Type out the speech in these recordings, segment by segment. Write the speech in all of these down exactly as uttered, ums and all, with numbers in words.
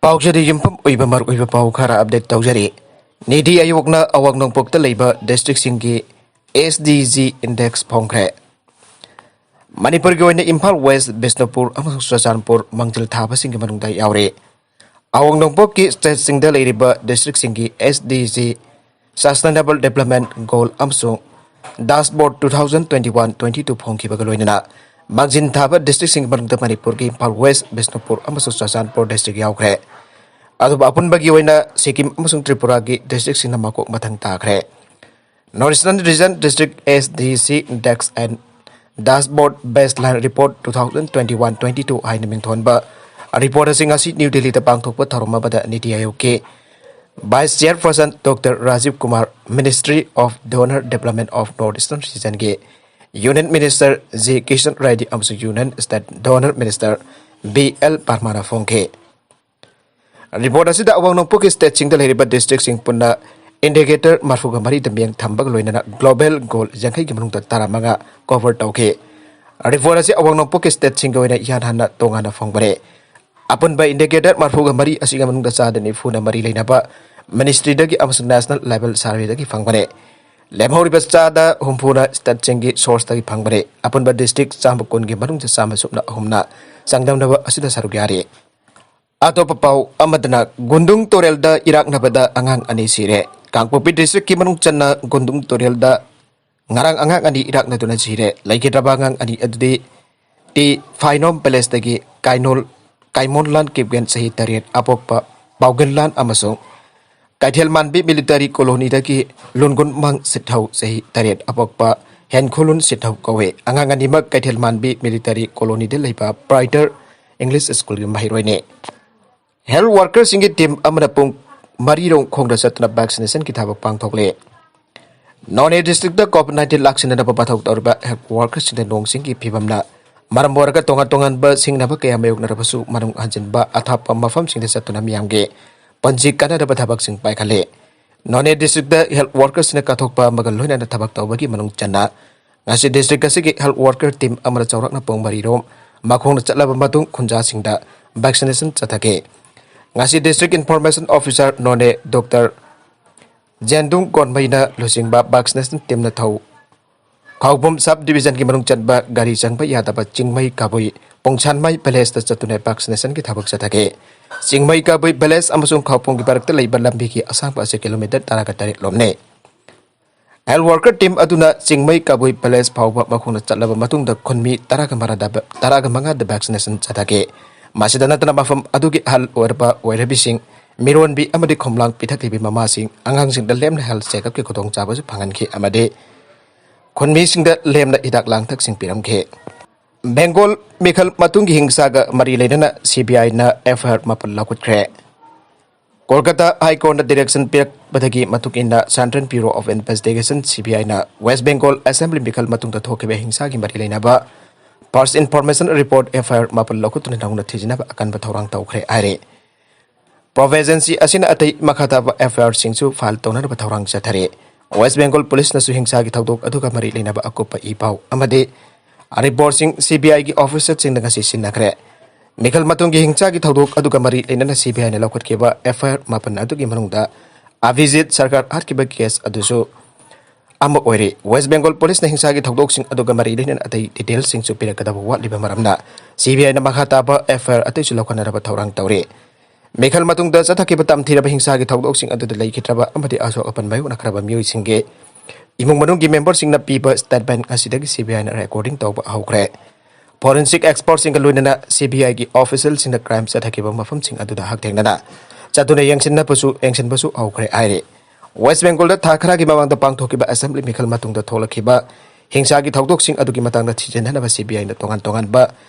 ꯄꯥꯎꯆꯦꯗ ꯌꯨꯝꯐꯝ ꯑꯣꯏꯕ ꯃꯔꯨꯑꯣꯏꯕ ꯄꯥꯎ ꯈꯔ ꯑꯞꯗꯦꯠ ꯇꯧꯖꯔꯤ꯫ ꯅꯤꯇꯤ ꯑꯥꯌꯣꯒꯅ ꯑꯋꯥꯡ ꯅꯣꯡꯄꯣꯛꯇ ꯂꯩꯕ ꯗꯤꯁꯇ꯭ꯔꯤꯛꯁꯤꯡꯒꯤ ꯑꯦꯁ ꯗꯤ ꯖꯤ ꯏꯟꯗꯦꯛꯁ ꯐꯣꯡꯈ꯭ꯔꯦ꯫ ꯃꯅꯤꯄꯨꯔꯒꯤ ꯑꯣꯏꯅ ꯏꯝꯐꯥꯜ ꯋꯦꯁ, ꯕꯤꯁꯅꯨꯄꯨꯔ ꯑꯃꯁꯨꯡ ꯆꯨꯔꯆꯥꯟꯄꯨꯔ ꯃꯥꯡꯖꯤꯜ ꯊꯥꯕꯁꯤꯡꯒꯤ ꯃꯅꯨꯡꯗ ꯌꯥꯎꯔꯤ꯫ ꯑꯋꯥꯡ ꯅꯣꯡꯄꯣꯛꯀꯤ ꯁ꯭ꯇꯦꯠꯁꯤꯡꯗ ꯂꯩꯔꯤꯕ ꯗꯤꯁꯇ꯭ꯔꯤꯛꯁꯤꯡꯒꯤ S D G, Sustainable Development Goal ꯑꯃꯁꯨꯡ Dashboard two thousand twenty-one twenty-two ꯐꯣꯡꯈꯤꯕꯒ ꯂꯣꯏꯅꯅ ꯃꯥꯡꯖꯤꯟ ꯊꯥꯕ ꯗꯤꯁꯇ꯭ꯔꯤꯛꯁꯤꯡꯒꯤ ꯃꯅꯨꯡꯗ ꯃꯅꯤꯄꯨꯔꯒꯤ ꯏꯝꯐꯥꯜ ꯋꯦꯁ, ꯕꯤꯁꯅꯨꯄꯨꯔ ꯑꯃꯁꯨꯡ ꯆꯨꯔꯆꯥꯟꯄꯨꯔ ꯗꯤꯁꯇ꯭ꯔꯤꯛ ꯌꯥꯎꯈ꯭ꯔꯦ꯫ ꯑꯗꯨꯕꯨ ꯑꯄꯨꯟꯕꯒꯤ ꯑꯣꯏꯅ ꯁꯤꯛꯀꯤꯝ ꯑꯃꯁꯨꯡ ꯇ꯭ꯔꯤꯄꯨꯔꯥꯒꯤ ꯗꯤꯁꯇ꯭ꯔꯤꯛꯁꯤꯡꯅ ꯃꯀꯣꯛ ꯃꯊꯪ ꯇꯥꯈ꯭ꯔꯦ꯫ North Eastern Region District S D C Index and Dashboard Baseline Report two thousand twenty-one twenty-two ꯍꯥꯏꯅ ꯃꯤꯡꯊꯣꯟꯕ ꯔꯤꯄꯣꯔꯠ ꯑꯁꯤ ꯉꯁꯤ ꯅ꯭ꯌꯨ ꯗꯤꯜꯂꯤꯗ ꯄꯥꯡꯊꯣꯛꯄ ꯊꯧꯔꯝ ꯑꯃꯗ ꯅꯤꯇꯤ ꯑꯥꯌꯣꯒꯀꯤ Vice Chairperson Doctor Rajiv Kumar, Ministry of Donor Development of North Eastern Regionꯒꯤ Union Minister G Kishan Reddy ꯑꯃꯁꯨꯡ Union State Donor Minister B L Parmana ꯐꯣꯡꯈꯤ꯫ ꯔꯤꯄꯣꯔꯠ ꯑꯁꯤꯗ ꯑꯋꯥꯡ ꯅꯣꯡꯄꯣꯛꯀꯤ ꯁ꯭ꯇꯦꯠꯁꯤꯡꯗ ꯂꯩꯔꯤꯕ ꯗꯤꯁꯇ꯭ꯔꯤꯛꯁꯤꯡ ꯄꯨꯟꯅ ꯏꯟꯗꯤꯀꯦꯇꯔ ꯃꯔꯤꯐꯨꯒ ꯃꯔꯤꯗ ꯃꯤꯠꯌꯦꯡ ꯊꯝꯕꯒ ꯂꯣꯏꯅꯅ ꯒ꯭ꯂꯣꯕꯦꯜ ꯒꯣꯜ ꯌꯥꯡꯈꯩꯒꯤ ꯃꯅꯨꯡꯗ ꯇꯔꯥꯃꯉꯥ ꯀꯣꯚꯔ ꯇꯧꯈꯤ꯫ ꯔꯤꯄꯣꯔꯠ ꯑꯁꯤ ꯑꯋꯥꯡ ꯅꯣꯡꯄꯣꯛꯀꯤ ꯁ꯭ꯇꯦꯠꯁꯤꯡꯒꯤ ꯑꯣꯏꯅ ꯏꯍꯥꯟ ꯍꯥꯟꯅ ꯇꯣꯉꯥꯟꯅ ꯐꯪꯕꯅꯤ꯫ ꯑꯄꯨꯟꯕ ꯏꯟꯗꯤꯀꯦꯇꯔ ꯃꯔꯤꯐꯨꯒ ꯃꯔꯤ ꯑꯁꯤꯒꯤ ꯃꯅꯨꯡꯗ ꯆꯥꯗ ꯅꯤꯐꯨꯅ ꯃꯔꯤ ꯂꯩꯅꯕ ꯃꯤꯅꯤꯁꯇ꯭ꯔꯤꯗꯒꯤ ꯑꯃꯁꯨꯡ ꯅꯦꯁꯅꯦꯜ ꯂꯦꯚꯦꯜ ꯁꯔꯚꯦꯗꯒꯤ ꯐꯪꯕꯅꯤ꯫ ꯂꯦꯝꯍꯧꯔꯤꯕ ꯆꯥꯗ ꯍꯨꯝꯐꯨꯅ ꯁ꯭ꯇꯦꯠꯁꯤꯡꯒꯤ ꯁꯣꯔꯁꯇꯒꯤ ꯐꯪꯕꯅꯤ꯫ ꯑꯄꯨꯟꯕ ꯗꯤꯁꯇ꯭ꯔꯤꯛ ꯆꯥꯝꯃ ꯀꯨꯟꯒꯤ ꯃꯅꯨꯡꯗ ꯆꯥꯝꯃ ꯁꯨꯞꯅ ꯑꯍꯨꯝꯅ ꯆꯥꯡꯗꯝꯅꯕ ꯑꯁꯤꯗ ꯁꯔꯨꯛ ꯌꯥꯔꯤ꯫ ꯑꯇꯣꯞꯄ ꯄꯥꯎ ꯑꯃꯗꯅ, ꯒꯨꯟꯗꯨꯡ ꯇꯨꯔꯦꯜꯗ ꯏꯔꯥꯛꯅꯕꯗ ꯑꯉꯥꯡ ꯑꯅꯤ ꯁꯤꯔꯦ꯫ ꯀꯥꯡꯄꯣꯛꯄꯤ ꯗꯤꯁꯇ꯭ꯔꯤꯛꯀꯤ ꯃꯅꯨꯡ ꯆꯟꯅ ꯒꯨꯟꯗꯨꯡ ꯇꯨꯔꯦꯜꯗ ꯉꯔꯥꯡ ꯑꯉꯥꯡ ꯑꯅꯤ ꯏꯔꯥꯛꯅꯗꯨꯅ ꯁꯤꯔꯦ꯫ ꯂꯩꯈꯤꯗ꯭ꯔꯕ ꯑꯉꯥꯡ ꯑꯅꯤ ꯑꯗꯨꯗꯤ ꯇꯤ ꯐꯥꯏꯅꯣꯝ ꯄꯦꯂꯦꯁꯇꯒꯤ ꯀꯥꯏꯅꯣꯜ, ꯀꯥꯏꯃꯣꯟꯂꯥꯟ ꯀꯤꯞꯒꯦꯟ, ꯆꯍꯤ ꯇꯔꯦꯠ, ꯑꯄꯣꯛꯄ ꯄꯥꯎꯒꯤꯟꯂꯥꯟ ꯑꯃꯁꯨꯡ ꯀꯩꯊꯦꯜꯃꯥꯟꯕꯤ ꯃꯤꯂꯤꯇꯔꯤ ꯀꯣꯂꯣꯅꯤꯗꯒꯤ ꯂꯨꯟꯒꯨꯟꯃꯥꯡ ꯁꯤꯠꯊꯧ, ꯆꯍꯤ ꯇꯔꯦꯠ, ꯑꯄꯣꯛꯄ ꯍꯦꯟꯈꯨꯂꯨꯟ ꯁꯤꯠꯊꯧ ꯀꯧꯏ꯫ ꯑꯉꯥꯡ ꯑꯅꯤꯃꯛ ꯀꯩꯊꯦꯜꯃꯥꯟꯕꯤ ꯃꯤꯂꯤꯇꯔꯤ ꯀꯣꯂꯣꯅꯤꯗ ꯂꯩꯕ ꯄ꯭ꯔꯥꯏꯇꯔ ꯏꯪꯂꯤꯁ ꯁ꯭ꯀꯨꯜꯒꯤ ꯃꯍꯩꯔꯣꯏꯅꯤ꯫ ꯍꯦꯜꯊ ꯋꯥꯔꯀꯔꯁꯤꯡꯒꯤ ꯇꯤꯝ ꯑꯃꯅ ꯄꯨꯡ ꯃꯔꯤꯔꯣꯝ ꯈꯣꯡꯅ ꯆꯠꯇꯨꯅ ꯚꯦꯛꯁꯤꯅꯦꯁꯟꯒꯤ ꯊꯕꯛ ꯄꯥꯡꯊꯣꯛꯂꯦ꯫ ꯅꯣꯅꯦ ꯗꯤꯁꯇ꯭ꯔꯤꯛꯇ ꯀꯣꯚꯤꯗ ꯅꯥꯏꯟꯇꯤꯟ ꯂꯥꯛꯁꯤꯟꯅꯅꯕ ꯃꯊꯧ ꯇꯧꯔꯤꯕ ꯍꯦꯜꯊ ꯋꯥꯔꯀꯔꯁꯤꯡꯗ ꯅꯣꯡ ꯆꯤꯡꯒꯤ ꯐꯤꯕꯝꯅ ꯃꯔꯝ ꯑꯣꯏꯔꯒ ꯇꯣꯉꯥꯟ ꯇꯣꯉꯥꯟꯕ ꯁꯤꯡꯅꯕ ꯀꯌꯥ ꯃꯥꯌꯣꯛꯅꯔꯕꯁꯨ ꯃꯅꯨꯡ ꯍꯟꯖꯤꯟꯕ ꯑꯊꯥꯞꯄ ꯃꯐꯝꯁꯤꯡꯗ ꯆꯠꯇꯨꯅ ꯃꯤꯌꯥꯝꯒꯤ ꯄꯨꯟꯁꯤ ꯀꯟꯅꯅꯕ ꯊꯕꯛꯁꯤꯡ ꯄꯥꯏꯈꯠꯂꯤ꯫ ꯅꯣꯅꯦ ꯗꯤꯁꯇ꯭ꯔꯤꯛꯇ ꯍꯦꯜꯊ ꯋꯥꯔꯀꯔꯁꯤꯡꯅ ꯀꯠꯊꯣꯛꯄ ꯑꯃꯒ ꯂꯣꯏꯅꯅ ꯊꯕꯛ ꯇꯧꯕꯒꯤ ꯃꯅꯨꯡ ꯆꯟꯅ ꯉꯁꯤ ꯗꯤꯁꯇ꯭ꯔꯤꯛ ꯑꯁꯤꯒꯤ ꯍꯦꯜꯊ ꯋꯥꯔꯀꯔ ꯇꯤꯝ ꯑꯃꯅ ꯆꯥꯎꯔꯥꯛꯅ ꯄꯨꯡ ꯃꯔꯤꯔꯣꯝ ꯃꯈꯣꯡꯅ ꯆꯠꯂꯕ ꯃꯇꯨꯡ ꯈꯨꯟꯖꯥꯁꯤꯡꯗ ꯚꯦꯛꯁꯤꯅꯦꯁꯟ ꯆꯠꯊꯈꯤ꯫ ꯉꯁꯤ District Information Officer ꯅꯣꯅꯦ ꯗꯣꯛꯇꯔ ꯖꯦꯟꯗꯨꯡ ꯀꯣꯟꯃꯩꯅ ꯂꯨꯆꯤꯡꯕ vaccination teamꯅ ꯊꯧ ꯈꯥꯎꯕꯨꯝ sub divisionꯒꯤ ꯃꯅꯨꯡ ꯆꯟꯕ ꯒꯥꯔꯤ ꯆꯪꯕ ꯌꯥꯗꯕ ꯆꯤꯡꯃꯩ ꯀꯥꯕꯨꯏ ꯄꯣꯡꯁꯥꯟꯃꯩ villageꯇ ꯆꯠꯇꯨꯅ vaccinationꯒꯤ ꯊꯕꯛ ꯆꯠꯊꯈꯤ꯫ ꯆꯤꯡꯃꯩ ꯀꯥꯕꯨꯏ village ꯑꯃꯁꯨꯡ ꯈꯥꯎꯕꯨꯝꯒꯤ ꯃꯔꯛꯇ ꯂꯩꯕ ꯂꯝꯕꯤꯒꯤ ꯑꯁꯥꯡꯕ ꯑꯁꯤ kilometre ꯇꯔꯥꯒ ꯇꯔꯦꯠ ꯂꯣꯝꯅꯤ꯫ Health worker team ꯑꯗꯨꯅ ꯆꯤꯡꯃꯩ ꯀꯥꯕꯨꯏ village ꯐꯥꯎꯕ ꯃꯈꯣꯡꯅ ꯆꯠꯂꯕ ꯃꯇꯨꯡꯗ ꯈꯨꯟꯃꯤ ꯇꯔꯥꯒ ꯃꯉꯥꯗ, ꯇꯔꯥꯒ ꯃꯉꯥꯗ vaccination ꯆꯠꯊꯈꯤ꯫ ꯃꯁꯤꯗ ꯅꯠꯇꯅ ꯃꯐꯝ ꯑꯗꯨꯒꯤ ꯑꯍꯜ ꯑꯣꯏꯔꯕ ꯑꯣꯏꯔꯕꯤꯁꯤꯡ, ꯃꯤꯔꯣꯟꯕꯤ ꯑꯃꯗꯤ ꯈꯣꯝꯂꯥꯡ ꯄꯤꯊꯛꯂꯤꯕꯤ ꯃꯃꯥꯁꯤꯡ, ꯑꯉꯥꯡꯁꯤꯡꯗ ꯂꯦꯝꯅ health check upꯀꯤ ꯈꯨꯗꯣꯡꯆꯥꯕꯁꯨ ꯐꯪꯍꯟꯈꯤ ꯑꯃꯗꯤ ꯈꯨꯟꯃꯤꯁꯤꯡꯗ ꯂꯦꯝꯅ ꯍꯤꯗꯥꯛ ꯂꯥꯡꯊꯛꯁꯤꯡ ꯄꯤꯔꯝꯈꯤ꯫ ꯕꯦꯡꯒꯣꯜ ꯃꯤꯈꯜ ꯃꯇꯨꯡꯒꯤ ꯍꯤꯡꯁꯥꯒ ꯃꯔꯤ ꯂꯩꯅꯅ CBIꯅ FIR ꯃꯥꯄꯜ ꯂꯧꯈꯠꯈ꯭ꯔꯦ꯫ ꯀꯣꯜꯀꯇꯥ High Courtꯅ direction ꯄꯤꯔꯛꯄꯗꯒꯤ ꯃꯇꯨꯡ ꯏꯟꯅ Central Bureau of Investigation, CBIꯅ West Bengal Assembly ꯃꯤꯈꯜ ꯃꯇꯨꯡꯗ ꯊꯣꯛꯈꯤꯕ ꯍꯤꯡꯁꯥꯒꯤ ꯃꯔꯤ ꯂꯩꯅꯕ First Information Report, FIR ꯃꯥꯄꯜ ꯂꯧꯈꯠꯇꯨꯅ ꯅꯧꯅ ꯊꯤꯖꯤꯟꯅꯕ ꯑꯀꯟꯕ ꯊꯧꯔꯥꯡ ꯇꯧꯈ꯭ꯔꯦ ꯍꯥꯏꯔꯦ꯫ Probe agency ꯑꯁꯤꯅ ꯑꯇꯩ ꯃꯈꯥ ꯇꯥꯕ FIRꯁꯤꯡꯁꯨ file ꯇꯧꯅꯅꯕ ꯊꯧꯔꯥꯡ ꯆꯠꯊꯔꯤ꯫ West Bengal Policeꯅꯁꯨ ꯍꯤꯡꯁꯥꯒꯤ ꯊꯧꯗꯣꯛ ꯑꯗꯨꯒ ꯃꯔꯤ ꯂꯩꯅꯕ ꯑꯀꯨꯞꯄ ꯏ ꯄꯥꯎ ꯑꯃꯗꯤ reportꯁꯤꯡ CBIꯒꯤ officerꯁꯤꯡꯗ ꯉꯁꯤ ꯁꯤꯟꯅꯈ꯭ꯔꯦ꯫ ꯃꯤꯈꯜ ꯃꯇꯨꯡꯒꯤ ꯍꯤꯡꯁꯥꯒꯤ ꯊꯧꯗꯣꯛ ꯑꯗꯨꯒ ꯃꯔꯤ ꯂꯩꯅꯅ CBIꯅ ꯂꯧꯈꯠꯈꯤꯕ FIR ꯃꯥꯄꯜ ꯑꯗꯨꯒꯤ ꯃꯅꯨꯡꯗ ꯑꯚꯤꯖꯤꯠ ꯁꯔꯀꯥꯔ ꯍꯥꯠꯈꯤꯕ case ꯑꯗꯨꯁꯨ ꯑꯃ ꯑꯣꯏꯔꯤ꯫ West Bengal Policeꯅ ꯍꯤꯡꯁꯥꯒꯤ ꯊꯧꯗꯣꯛꯁꯤꯡ ꯑꯗꯨꯒ ꯃꯔꯤ ꯂꯩꯅꯅ ꯑꯇꯩ detailꯁꯤꯡꯁꯨ ꯄꯤꯔꯛꯀꯗꯕ ꯋꯥꯠꯂꯤꯕ ꯃꯔꯝꯅ CBIꯅ ꯃꯈꯥ ꯇꯥꯕ FIR ꯑꯇꯩꯁꯨ ꯂꯧꯈꯠꯅꯅꯕ ꯊꯧꯔꯥꯡ ꯇꯧꯔꯤ꯫ ꯃꯤꯈꯜ ꯃꯇꯨꯡꯗ ꯆꯠꯊꯈꯤꯕ ꯇꯝꯊꯤꯔꯕ ꯍꯤꯡꯁꯥꯒꯤ ꯊꯧꯗꯣꯛꯁꯤꯡ ꯑꯗꯨꯗ ꯂꯩꯈꯤꯗ꯭ꯔꯕ ꯑꯃꯗꯤ ꯑꯁꯣꯛ ꯑꯄꯟ ꯃꯥꯌꯣꯛꯅꯈ꯭ꯔꯕ ꯃꯤꯑꯣꯏꯁꯤꯡꯒꯤ ꯏꯃꯨꯡ ꯃꯅꯨꯡꯒꯤ memberꯁꯤꯡꯅ ꯄꯤꯕ statement ꯉꯁꯤꯗꯒꯤ CBIꯅ recording ꯇꯧꯕ ꯍꯧꯈ꯭ꯔꯦ꯫ Forensic expertꯁꯤꯡꯒ ꯂꯣꯏꯅꯅ CBIꯒꯤ officialꯁꯤꯡꯅ crime ꯆꯠꯊꯈꯤꯕ ꯃꯐꯝꯁꯤꯡ ꯑꯗꯨꯗ ꯍꯛꯊꯦꯡꯅꯅ ꯆꯠꯇꯨꯅ ꯌꯦꯡꯁꯤꯟꯅꯕꯁꯨ, ꯌꯦꯡꯁꯤꯟꯕꯁꯨ ꯍꯧꯈ꯭ꯔꯦ ꯍꯥꯏꯔꯤ꯫ West Bengalꯗ ꯊꯥ ꯈꯔꯒꯤ ꯃꯃꯥꯡꯗ ꯄꯥꯡꯊꯣꯛꯈꯤꯕ assembly ꯃꯤꯈꯜ ꯃꯇꯨꯡꯗ ꯊꯣꯛꯂꯛꯈꯤꯕ ꯍꯤꯡꯁꯥꯒꯤ ꯊꯧꯗꯣꯛꯁꯤꯡ ꯑꯗꯨꯒꯤ ꯃꯇꯥꯡꯗ ꯊꯤꯖꯤꯟꯅꯅꯕ CBIꯅ ꯇꯣꯉꯥꯟ ꯇꯣꯉꯥꯟꯕ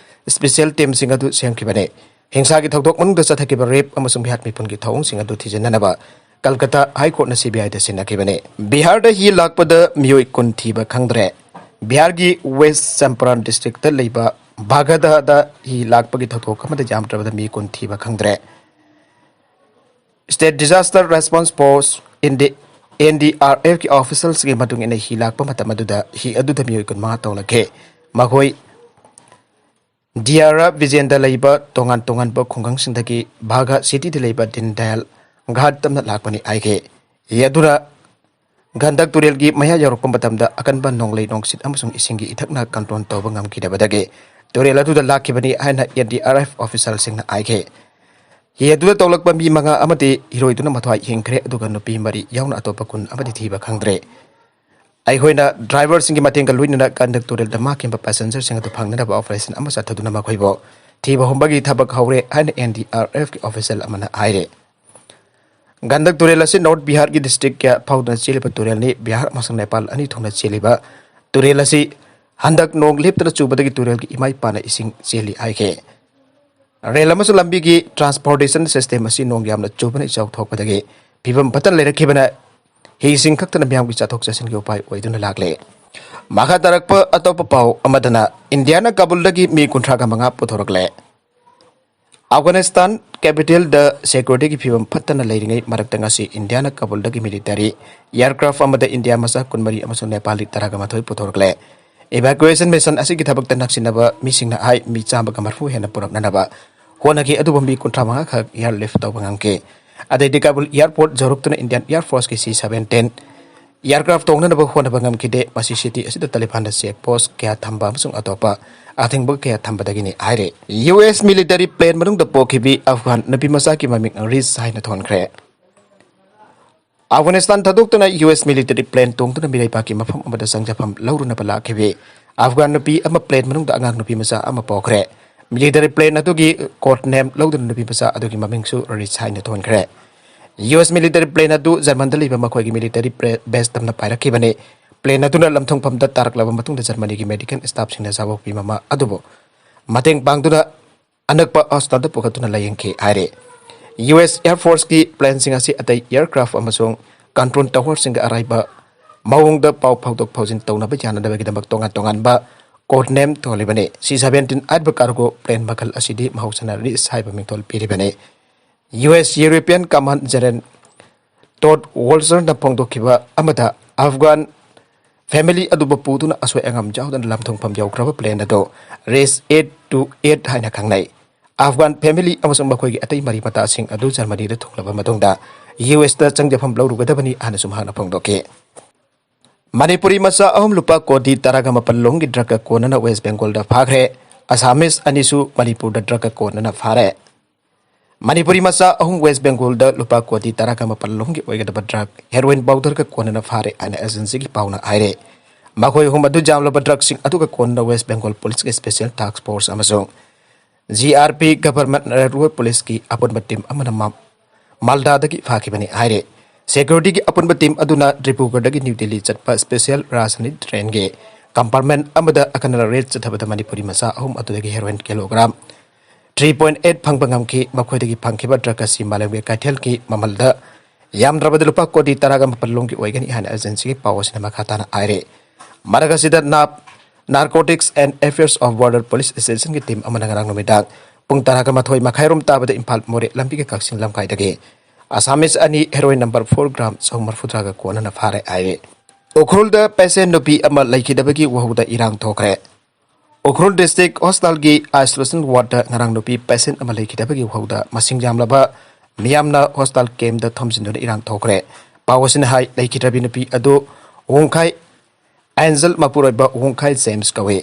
special teamꯁꯤꯡ ꯑꯗꯨ ꯁꯦꯝꯈꯤꯕꯅꯤ꯫ ꯍꯤꯡꯁꯥꯒꯤ ꯊꯧꯗꯣꯛ ꯃꯅꯨꯡꯗ ꯆꯠꯊꯈꯤꯕ rape ꯑꯃꯁꯨꯡ ꯃꯤꯍꯥꯠ ꯃꯤꯄꯨꯟꯒꯤ ꯊꯧꯑꯣꯡꯁꯤꯡ ꯑꯗꯨ ꯊꯤꯖꯤꯟꯅꯅꯕ ꯀꯜꯀꯇꯥ High Courtꯅ CBIꯗ ꯁꯤꯟꯅꯈꯤꯕꯅꯤ꯫ ꯕꯤꯍꯥꯔꯗ ꯍꯤ ꯂꯥꯛꯄꯗ ꯃꯤꯑꯣꯏ ꯀꯨꯟ ꯊꯤꯕ ꯈꯪꯗ꯭ꯔꯦ꯫ ꯕꯤꯍꯥꯔꯒꯤ West Champaran districtꯇ ꯂꯩꯕ ꯕꯥꯒꯗꯥꯗ ꯍꯤ ꯂꯥꯛꯄꯒꯤ ꯊꯧꯗꯣꯛ ꯑꯃꯗ ꯌꯥꯝꯗ꯭ꯔꯕꯗ ꯃꯤ ꯀꯨꯟ ꯊꯤꯕ ꯈꯪꯗ꯭ꯔꯦ꯫ State Disaster Response Force, NDRFꯀꯤ officialsꯀꯤ ꯃꯇꯨꯡ ꯏꯟꯅ ꯍꯤ ꯂꯥꯛꯄ ꯃꯇꯝ ꯑꯗꯨꯗ ꯍꯤ ꯑꯗꯨꯗ ꯃꯤꯑꯣꯏ ꯀꯨꯟꯃꯉꯥ ꯇꯣꯡꯂꯛꯈꯤ꯫ ꯃꯈꯣꯏ ꯗꯤꯌꯥꯔꯥ ꯕꯤꯖꯦꯟꯗ ꯂꯩꯕ ꯇꯣꯉꯥꯟ ꯇꯣꯉꯥꯟꯕ ꯈꯨꯡꯒꯪꯁꯤꯡꯗꯒꯤ ꯚꯥꯒꯥ ꯁꯤꯇꯤꯗ ꯂꯩꯕ ꯗꯤꯟ ꯗꯌꯥꯜ ꯘꯥꯠ ꯇꯝꯅ ꯂꯥꯛꯄꯅꯤ ꯍꯥꯏꯈꯤ꯫ ꯍꯤ ꯑꯗꯨꯅ ꯒꯟꯗꯛ ꯇꯨꯔꯦꯜꯒꯤ ꯃꯌꯥ ꯌꯧꯔꯛꯄ ꯃꯇꯝꯗ ꯑꯀꯟꯕ ꯅꯣꯡꯂꯩ ꯅꯣꯡꯁꯤꯠ ꯑꯃꯁꯨꯡ ꯏꯁꯤꯡꯒꯤ ꯏꯊꯛꯅ control ꯇꯧꯕ ꯉꯝꯈꯤꯗꯕꯗꯒꯤ ꯇꯨꯔꯦꯜ ꯑꯗꯨꯗ ꯂꯥꯛꯈꯤꯕꯅꯤ ꯍꯥꯏꯅ N D R F officialꯁꯤꯡꯅ ꯍꯥꯏꯈꯤ꯫ ꯍꯤ ꯑꯗꯨꯗ ꯇꯣꯡꯂꯛꯄ ꯃꯤ ꯃꯉꯥ ꯑꯃꯗꯤ ꯏꯔꯣꯏꯗꯨꯅ ꯃꯊ꯭ꯋꯥꯏ ꯍꯤꯡꯈ꯭ꯔꯦ, ꯑꯗꯨꯒ ꯅꯨꯄꯤ ꯃꯔꯤ ꯌꯥꯎꯅ ꯑꯇꯣꯞꯄ ꯀꯨꯟ ꯑꯃꯗꯤ ꯊꯤꯕ ꯈꯪꯗ꯭ꯔꯦ꯫ ꯑꯩꯈꯣꯏꯅ driverꯁꯤꯡꯒꯤ ꯃꯇꯦꯡꯒ ꯂꯣꯏꯅꯅ ꯒꯟꯗꯛ ꯇꯨꯔꯦꯜꯗ ꯃꯥꯡꯈꯤꯕ passengerꯁꯤꯡ ꯑꯗꯨ ꯐꯪꯅꯅꯕ operation ꯑꯃ ꯆꯠꯊꯗꯨꯅ ꯃꯈꯣꯏꯕꯨ ꯊꯤꯕ ꯍꯨꯝꯕꯒꯤ ꯊꯕꯛ ꯍꯧꯔꯦ ꯍꯥꯏꯅ N D R Fꯀꯤ official ꯑꯃꯅ ꯍꯥꯏꯔꯦ꯫ ꯒꯟꯗꯛ ꯇꯨꯔꯦꯜ ꯑꯁꯤ North ꯕꯤꯍꯥꯔꯒꯤ district ꯀꯌꯥ ꯐꯥꯎꯗꯨꯅ ꯆꯦꯜꯂꯤꯕ ꯇꯨꯔꯦꯜꯅꯤ꯫ ꯕꯤꯍꯥꯔ ꯑꯃꯁꯨꯡ ꯅꯦꯄꯥꯜ ꯑꯅꯤ ꯊꯣꯛꯅ ꯆꯦꯜꯂꯤꯕ ꯇꯨꯔꯦꯜ ꯑꯁꯤ ꯍꯟꯗꯛ ꯅꯣꯡ ꯂꯦꯞꯇꯅ ꯆꯨꯕꯗꯒꯤ ꯇꯨꯔꯦꯜꯒꯤ ꯏꯃꯥꯏ ꯄꯥꯅ ꯏꯁꯤꯡ ꯆꯦꯜꯂꯤ ꯍꯥꯏꯈꯤ꯫ ꯔꯦꯜ ꯑꯃꯁꯨꯡ ꯂꯝꯕꯤꯒꯤ transportation system ꯑꯁꯤ ꯅꯣꯡ ꯌꯥꯝꯅ ꯆꯨꯕꯅ ꯏꯆꯥꯎ ꯊꯣꯛꯄꯗꯒꯤ ꯐꯤꯕꯝ ꯐꯠꯇꯅ ꯂꯩꯔꯛꯈꯤꯕꯅ ꯍꯤꯁꯤꯡ ꯈꯛꯇꯅ ꯃꯤꯌꯥꯝꯒꯤ ꯆꯠꯊꯣꯛ ꯆꯠꯁꯤꯟꯒꯤ ꯎꯄꯥꯏ ꯑꯣꯏꯗꯨꯅ ꯂꯥꯛꯂꯦ꯫ ꯃꯈꯥ ꯇꯥꯔꯛꯄ ꯑꯇꯣꯞꯄ ꯄꯥꯎ ꯑꯃꯗꯅ ꯏꯟꯗꯤꯌꯥꯅ ꯀꯥꯕꯨꯜꯗꯒꯤ ꯃꯤ ꯀꯨꯟꯊ꯭ꯔꯥꯒ ꯃꯉꯥ ꯄꯨꯊꯣꯔꯛꯂꯦ꯫ ꯑꯐꯒꯥꯅꯤꯁꯇꯥꯟ capitalꯗ securityꯒꯤ ꯐꯤꯕꯝ ꯐꯠꯇꯅ ꯂꯩꯔꯤꯉꯩ ꯃꯔꯛꯇ ꯉꯁꯤ ꯏꯟꯗꯤꯌꯥꯅ ꯀꯥꯕꯨꯜꯗꯒꯤ military aircraft ꯑꯃꯗ ꯏꯟꯗꯤꯌꯥ ꯃꯆꯥ ꯀꯨꯟꯃꯔꯤ ꯑꯃꯁꯨꯡ ꯅꯦꯄꯥꯂꯤ ꯇꯔꯥꯒ ꯃꯥꯊꯣꯏ ꯄꯨꯊꯣꯔꯛꯂꯦ꯫ Evacuation mission ꯑꯁꯤꯒꯤ ꯊꯕꯛꯇ ꯅꯛꯁꯤꯟꯅꯕ ꯃꯤꯁꯤꯡꯅ ꯍꯥꯏ, ꯃꯤ ꯆꯥꯝꯃꯒ ꯃꯔꯐꯨ ꯍꯦꯟꯅ ꯄꯨꯔꯛꯅꯅꯕ ꯍꯣꯠꯅꯈꯤ, ꯑꯗꯨꯕꯨ ꯃꯤ ꯀꯨꯟꯊ꯭ꯔꯥ ꯃꯉꯥ ꯈꯛ airlift ꯇꯧꯕ ꯉꯝꯈꯤ꯫ ꯑꯗꯩꯗꯤ Kabul airport ꯌꯧꯔꯛꯇꯨꯅ Indian Air Forceꯀꯤ C seventeen aircraft ꯇꯣꯡꯅꯅꯕ ꯍꯣꯠꯅꯕ ꯉꯝꯈꯤꯗꯦ꯫ ꯃꯁꯤ city ꯑꯁꯤꯗ ꯇꯥꯂꯤꯕꯥꯟꯅ check post ꯀꯌꯥ ꯊꯝꯕ ꯑꯃꯁꯨꯡ ꯑꯇꯣꯞꯄ ꯑꯊꯤꯡꯕ ꯀꯌꯥ ꯊꯝꯕꯗꯒꯤꯅꯤ ꯍꯥꯏꯔꯦ꯫ U S military plane ꯃꯅꯨꯡꯗ ꯄꯣꯛꯈꯤꯕꯤ ꯑꯐꯒꯥꯟ ꯅꯨꯄꯤ ꯃꯆꯥꯒꯤ ꯃꯃꯤꯡ ꯔꯤꯁ ꯍꯥꯏꯅ ꯊꯣꯟꯈ꯭ꯔꯦ꯫ ꯑꯐꯒꯥꯅꯤꯁꯇꯥꯟ ꯊꯥꯗꯣꯛꯇꯨꯅ U S military plane ꯇꯣꯡꯗꯨꯅ ꯃꯤꯔꯩꯕꯥꯛꯀꯤ ꯃꯐꯝ ꯑꯃꯗ ꯆꯪꯖꯐꯝ ꯂꯧꯔꯨꯅꯕ ꯂꯥꯛꯈꯤꯕꯤ ꯑꯐꯒꯥꯟ ꯅꯨꯄꯤ ꯑꯃ plane ꯃꯅꯨꯡꯗ ꯑꯉꯥꯡ ꯅꯨꯄꯤ ꯃꯆꯥ ꯑꯃ ꯄꯣꯛꯈ꯭ꯔꯦ꯫ Military plane ꯑꯗꯨꯒꯤ code name ꯂꯧꯗꯨꯅ ꯅꯨꯄꯤ ꯃꯆꯥ ꯑꯗꯨꯒꯤ ꯃꯃꯤꯡꯁꯨ ꯔꯤꯁ ꯍꯥꯏꯅ ꯊꯣꯟꯈ꯭ꯔꯦ꯫ U S military plane ꯑꯗꯨ ꯖꯔꯃꯟꯗ ꯂꯩꯕ ꯃꯈꯣꯏꯒꯤ military pre-, base ꯇꯝꯅ ꯄꯥꯏꯔꯛꯈꯤꯕꯅꯤ꯫ Plane ꯑꯗꯨꯅ ꯂꯝꯊꯨꯡꯐꯝꯗ ꯇꯥꯔꯛꯂꯕ ꯃꯇꯨꯡꯗ ꯖꯔꯃꯅꯤꯒꯤ medical staffꯁꯤꯡꯅ ꯆꯥꯕꯣꯛꯄꯤ ꯃꯃꯥ ꯑꯗꯨꯕꯨ ꯃꯇꯦꯡ ꯄꯥꯡꯗꯨꯅ ꯑꯅꯛꯄ hospitalꯗ ꯄꯨꯈꯠꯇꯨꯅ ꯂꯥꯌꯦꯡꯈꯤ ꯍꯥꯏꯔꯤ꯫ U S Air Forceꯀꯤ planeꯁꯤꯡ ꯑꯁꯤ ꯑꯇꯩ aircraft ꯑꯃꯁꯨꯡ control towerꯁꯤꯡꯒ ꯑꯔꯥꯏꯕ ꯃꯑꯣꯡꯗ ꯄꯥꯎ ꯐꯥꯎꯗꯣꯛ ꯐꯥꯎꯖꯤꯟ ꯇꯧꯅꯕ ꯌꯥꯅꯅꯕꯒꯤꯗꯃꯛ ꯇꯣꯉꯥꯟ ꯇꯣꯉꯥꯟꯕ code name ꯊꯣꯜꯂꯤꯕꯅꯤ꯫ C seventeen ꯍꯥꯏꯔꯤꯕ cargo plane ꯃꯈꯜ ꯑꯁꯤꯗꯤ ꯃꯍꯧꯁꯥꯅ ꯔꯤꯁ ꯍꯥꯏꯕ ꯃꯤꯡꯊꯣꯜ ꯄꯤꯔꯤꯕꯅꯤ꯫ U S European Command General Todd Wolzerꯅ ꯐꯣꯡꯗꯣꯛꯈꯤꯕ ꯑꯃꯗ ꯑꯐꯒꯥꯟ ꯐꯦꯃꯤꯂꯤ ꯑꯗꯨꯕꯨ ꯄꯨꯗꯨꯅ ꯑꯁꯣꯏ ꯑꯉꯥꯝ ꯌꯥꯎꯗꯅ ꯂꯝꯊꯨꯡꯐꯝ ꯌꯧꯈ꯭ꯔꯕ ꯄ꯭ꯂꯦꯟ ꯑꯗꯨ ꯔꯦꯁ ꯑꯦꯠ ꯇꯨ ꯑꯦꯠ ꯍꯥꯏꯅ ꯈꯪꯅꯩ꯫ ꯑꯐꯒꯥꯟ ꯐꯦꯃꯤꯂꯤ ꯑꯃꯁꯨꯡ ꯃꯈꯣꯏꯒꯤ ꯑꯇꯩ ꯃꯔꯤ ꯃꯇꯥꯁꯤꯡ ꯑꯗꯨ ꯖꯔꯃꯅꯤꯗ ꯊꯨꯡꯂꯕ ꯃꯇꯨꯡꯗ ꯌꯨ ꯑꯦꯁꯇ ꯆꯪꯖꯐꯝ ꯂꯧꯔꯨꯒꯗꯕꯅꯤ ꯍꯥꯏꯅꯁꯨ ꯃꯍꯥꯛꯅ ꯐꯣꯡꯗꯣꯛꯈꯤ꯫ ꯃꯅꯤꯄꯨꯔꯤ ꯃꯆꯥ ꯑꯍꯨꯝ ꯂꯨꯄꯥ ꯀꯣꯇꯤ ꯇꯔꯥꯒ ꯃꯥꯄꯜ ꯂꯣꯝꯒꯤ ꯗ꯭ꯔꯒꯀ ꯀꯣꯟꯅꯅ ꯋꯦꯁ ꯕꯦꯡꯒꯣꯜꯗ ꯐꯥꯈ꯭ꯔꯦ꯫ ꯑꯁꯥꯃꯤꯁ ꯑꯅꯤꯁꯨ ꯃꯅꯤꯄꯨꯔꯗ ꯗ꯭ꯔꯒꯀ ꯀꯣꯟꯅꯅ ꯐꯥꯔꯦ꯫ ꯃꯅꯤꯄꯨꯔꯤ ꯃꯆꯥ ꯑꯍꯨꯝ ꯋꯦꯁ ꯕꯦꯡꯒꯣꯜꯗ ꯂꯨꯄꯥ ꯀꯣꯇꯤ ꯇꯔꯥꯒ ꯃꯥꯄꯜ ꯂꯣꯝꯒꯤ ꯑꯣꯏꯒꯗꯕ ꯗ꯭ꯔꯒ ꯍꯦꯔꯣꯏꯟ ꯄꯥꯎꯗꯔꯒ ꯀꯣꯟꯅꯅ ꯐꯥꯔꯦ ꯍꯥꯏꯅ ꯑꯦꯖꯦꯟꯁꯤꯒꯤ ꯄꯥꯎꯅ ꯍꯥꯏꯔꯦ꯫ ꯃꯈꯣꯏ ꯑꯍꯨꯝ ꯑꯗꯨ ꯌꯥꯝꯂꯕ ꯗ꯭ꯔꯒꯁꯤꯡ ꯑꯗꯨꯒ ꯀꯣꯟꯅꯅ ꯋꯦꯁ ꯕꯦꯡꯒꯣꯜ ꯄꯨꯂꯤꯁꯀꯤ ꯁ꯭ꯄꯦꯁꯤꯌꯦꯜ ꯇꯥꯁꯛ ꯐꯣꯔꯁ ꯑꯃꯁꯨꯡ G R P government railway ꯄꯨꯂꯤꯁꯀꯤ ꯑꯄꯨꯟꯕ ꯇꯤꯝ ꯑꯃꯅ ꯃꯥ-, ꯃꯥꯜꯗꯥꯗꯒꯤ ꯐꯥꯈꯤꯕꯅꯤ ꯍꯥꯏꯔꯦ꯫ ꯁꯦꯀ꯭ꯌꯨꯔꯤꯇꯤꯒꯤ ꯑꯄꯨꯟꯕ ꯇꯤꯝ ꯑꯗꯨꯅ ꯗꯤꯕ꯭ꯔꯨꯒꯔꯗꯒꯤ ꯅ꯭ꯌꯨ ꯗꯤꯜꯂꯤ ꯆꯠꯄ ꯁ꯭ꯄꯦꯁꯤꯌꯦꯜ ꯔꯥꯖꯙꯥꯅꯤ ꯇ꯭ꯔꯦꯟꯒꯤ ꯀꯝꯄꯥꯔꯠꯃꯦꯟꯠ ꯑꯃꯗ ꯑꯈꯟꯅꯅ ꯔꯦꯗ ꯆꯠꯊꯕꯗ ꯃꯅꯤꯄꯨꯔꯤ ꯃꯆꯥ ꯑꯍꯨꯝ ꯑꯗꯨꯗꯒꯤ heroin kilogram three point eight ꯐꯪꯕ ꯉꯝꯈꯤ꯫ ꯃꯈꯣꯏꯗꯒꯤ ꯐꯪꯈꯤꯕ ꯗ꯭ꯔꯒ ꯑꯁꯤ ꯃꯥꯂꯦꯝꯒꯤ ꯀꯩꯊꯦꯜꯒꯤ ꯃꯃꯜꯗ ꯌꯥꯝꯗ꯭ꯔꯕꯗ ꯂꯨꯄꯥ ꯀꯣꯇꯤ ꯇꯔꯥꯒ ꯃꯥꯄꯜ ꯂꯣꯝꯒꯤ ꯑꯣꯏꯒꯅꯤ ꯍꯥꯏꯅ ꯑꯦꯖꯦꯟꯁꯤꯒꯤ ꯄꯥꯎ ꯑꯁꯤꯅ ꯃꯈꯥ ꯇꯥꯅ ꯍꯥꯏꯔꯤ꯫ ꯃꯔꯛ ꯑꯁꯤꯗ ꯅꯥꯞ, Narcotics and Affairs of Border Police Stationꯒꯤ ꯇꯤꯝ ꯑꯃꯅ ꯉꯔꯥꯡ ꯅꯨꯃꯤꯗꯥꯡ ꯄꯨꯡ ꯇꯔꯥꯒ ꯃꯥꯊꯣꯏ ꯃꯈꯥꯏꯔꯣꯝ ꯇꯥꯕꯗ ꯏꯝꯐꯥꯜ ꯃꯣꯔꯦ ꯂꯝꯕꯤꯒꯤ ꯀꯛꯆꯤꯡ ꯂꯝꯈꯥꯏꯗꯒꯤ ꯑꯁꯥꯃꯤꯁ ꯑꯅꯤ ꯍꯦꯔꯣꯏꯟ ꯅꯝꯕꯔ ꯐꯣꯔ ꯒ꯭ꯔꯥꯝ ꯆꯍꯨꯝ ꯃꯔꯤꯐꯨꯇꯔꯥꯒ ꯀꯣꯟꯅꯅ ꯐꯥꯔꯦ ꯍꯥꯏꯔꯤ꯫ ꯎꯈ꯭ꯔꯨꯜꯗ ꯄꯦꯁꯦꯟ ꯅꯨꯄꯤ ꯑꯃ ꯂꯩꯈꯤꯗꯕꯒꯤ ꯋꯥꯍꯧꯗ ꯏꯔꯥꯡ ꯊꯣꯛꯈ꯭ꯔꯦ꯫ ꯎꯈ꯭ꯔꯨꯜ ꯗꯤꯁꯇ꯭ꯔꯤꯛ ꯍꯣꯁꯄꯤꯇꯥꯜꯒꯤ ꯑꯥꯏꯁꯣꯂꯦꯁꯟ ꯋꯥꯔꯗꯇ ꯉꯔꯥꯡ ꯅꯨꯄꯤ ꯄꯦꯁꯦꯟ ꯑꯃ ꯂꯩꯈꯤꯗꯕꯒꯤ ꯋꯥꯍꯧꯗ ꯃꯁꯤꯡ ꯌꯥꯝꯂꯕ ꯃꯤꯌꯥꯝꯅ ꯍꯣꯁꯄꯤꯇꯥꯜ ꯀꯦꯝꯞꯇ ꯊꯣꯝꯖꯤꯟꯗꯨꯅ ꯏꯔꯥꯡ ꯊꯣꯛꯈ꯭ꯔꯦ꯫ ꯄꯥꯎ ꯑꯁꯤꯅ ꯍꯥꯏ, ꯂꯩꯈꯤꯗ꯭ꯔꯕꯤ ꯅꯨꯄꯤ ꯑꯗꯨ ꯋꯣꯡꯈꯥꯏ ꯑꯦꯟꯖꯦꯜ ꯃꯄꯨꯔꯣꯏꯕ ꯋꯣꯡꯈꯥꯏ ꯖꯦꯝꯁ ꯀꯧꯏ꯫